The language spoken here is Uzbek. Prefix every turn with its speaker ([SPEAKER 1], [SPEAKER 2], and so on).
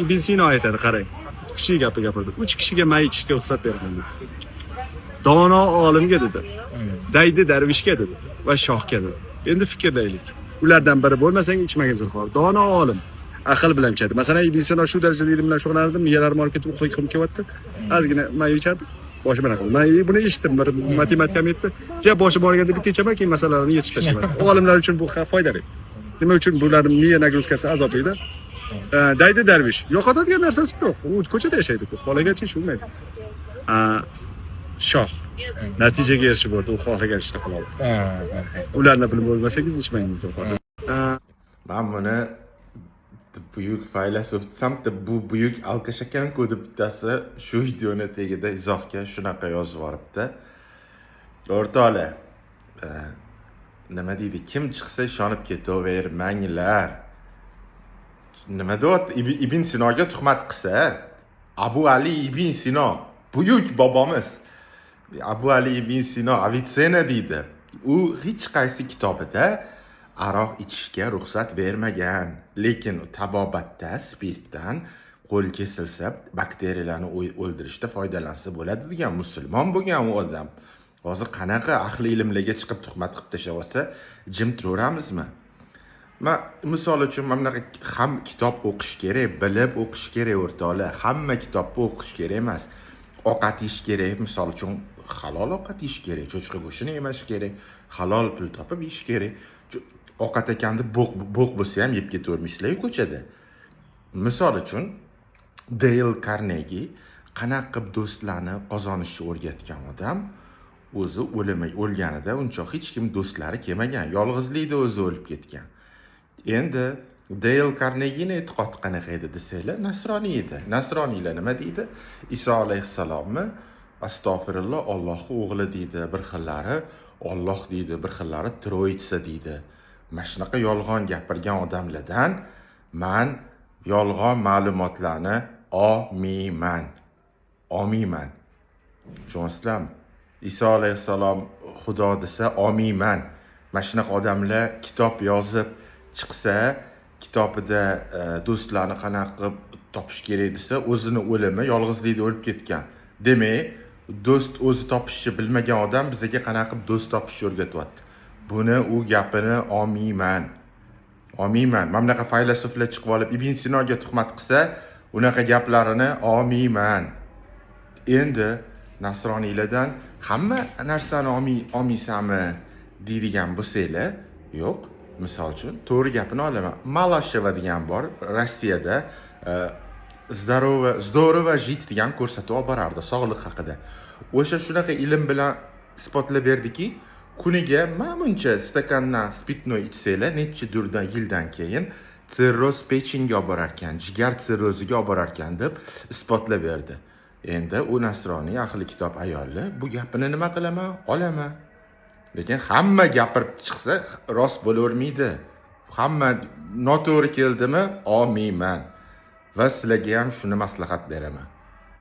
[SPEAKER 1] Ibn Sino aytadi, qarang. Kuchli gapni gapirdi. Uch kishiga may ichishga ruxsat beraman dedi. Dono olimga dedi. Daydi darvishga dedi va shohga dedi. Endi fikrlaylik. Ulardan biri bo'lmasang, ichmagin zinhor. Dono olim aql bilan ichadi. Masalan, Ibn Sino shu darajada ilm bilan shug'ullanardi, miyalari morib ketib, uxlagim kelyapti. Ozgina may ichadi. Boshi bilan qildi. Man buni eshitdim, bir matematikam yetdi. Ja boshi borganda bitta ichaman, keyin masalalarni yechib tashlayman. Olimlar uchun bu foydali. Nima uchun? Bularning miya нагрузка si azoblikda. Daydi darvish yo'qotadigan narsasi yo'q. U ko'chada yashaydi, xohlagancha ichmaydi. Shoh natijaga erishib bo'ldi, u xohlagan ishni qila oladi. Ularni bilib bo'lmasangiz, ichmangiz zinhor.
[SPEAKER 2] Man buni buyuk faylasuf desam, bu buyuk алкаш ekan-ku deb bittasi shu videoni tagida izohga shunaqa yozib yuboribdi. O'rtoqlar, nima deydi, kim chiqsa ishonib ketavermanglar. Nima deyapti? Ibn Sinoga tuhmat qilsa, Abu Ali Ibn Sino, buyuk bobomiz Abu Ali Ibn Sino, Avitsena deydi. U hech qaysi kitobida aroq ichishga ruxsat bermagan, lekin tabobatda spirtdan qo'l kesilsa, bakteriyalarni o'ldirishda foydalansa bo'ladi degan. Musulmon bo'lgan u odam. Hozir qanaqa ahli ilmlarga chiqib tuhmat qilib tashlayotsa, jim turaveramizmi? Man misol uchun mana bunaqa ham kitob o'qish kerak, bilib o'qish kerak, o'rtoqlar. Hamma kitobni o'qish kerak emas. Ovqat yeyish kerak, misol uchun halol ovqat yeyish kerak, cho'chqa go'shtini yemash kerak, halol pul topib yeyish kerak. Ovqat ekan deb bo'q bo'q bo'lsa ham yeb ketavermaysizlar ko'chada. Misol uchun, Deyl Karnegi qanaqa qilib do'stlarni qozonishni o'rgatgan odam o'zi o'limi o'lganida uncha hech kim do'stlari kelmagan, yolg'izlikda o'zi o'lib ketgan. Endi Deyl Karnegini e'tiqodi qanaqa edi desanglar, nasroniy edi. Nasroniylar nima deydi? Iso alayhissalomni, astag'firulloh, Ollohni o'g'li deydi, bir xillari Olloh deydi, bir xillari Троица deydi. Mana shunaqa yolg'on gapirgan odamlardan man yolg'on ma'lumotlarni olmayman, olmayman, tushunyapsizlarmi? Iso alayhissalom xudo desa, olmayman. Mana shunaqa odamlar kitob yozib chiqsa, kitobida do'stlarni qanaqa qilib topish kerak desa, o'zini o'limi yolg'izlikda o'lib ketgan. Demak, do'st o'zi topishni bilmagan odam bizaga qanaqa qilib do'st topishni o'rgatyapti. Buni, u gapini olmayman, olmayman. Mana bunaqa faylasuflar chiqib olib Ibn Sinoga tuhmat qilsa, unaqa gaplarini olmayman. Endi nasroniylardan hamma narsani olmaysanmi deydigan bo'lsanglar, yo'q. Misol uchun, to'g'ri gapini olaman. Malasheva degan bor Rossiyada, "Здорово жить" degan ko'rsatuv olib borardi sog'liq haqida. O'sha shunaqa ilm bilan isbotlab berdiki, kuniga mana buncha stakandan спиртной ichsanglar, necha durdan yildan keyin sirroz печень ga olib borarkan, jigar sirroziga olib borarkan deb isbotlab berdi. Endi u nasroniy ahli kitob ayolli, bu gapini nima qilaman, olaman. Lekin hamma gapirib chiqsa, rost bo'lavermaydi. Hamma noto'g'ri keldimi, olmayman va sizlarga ham shuni maslahat beraman.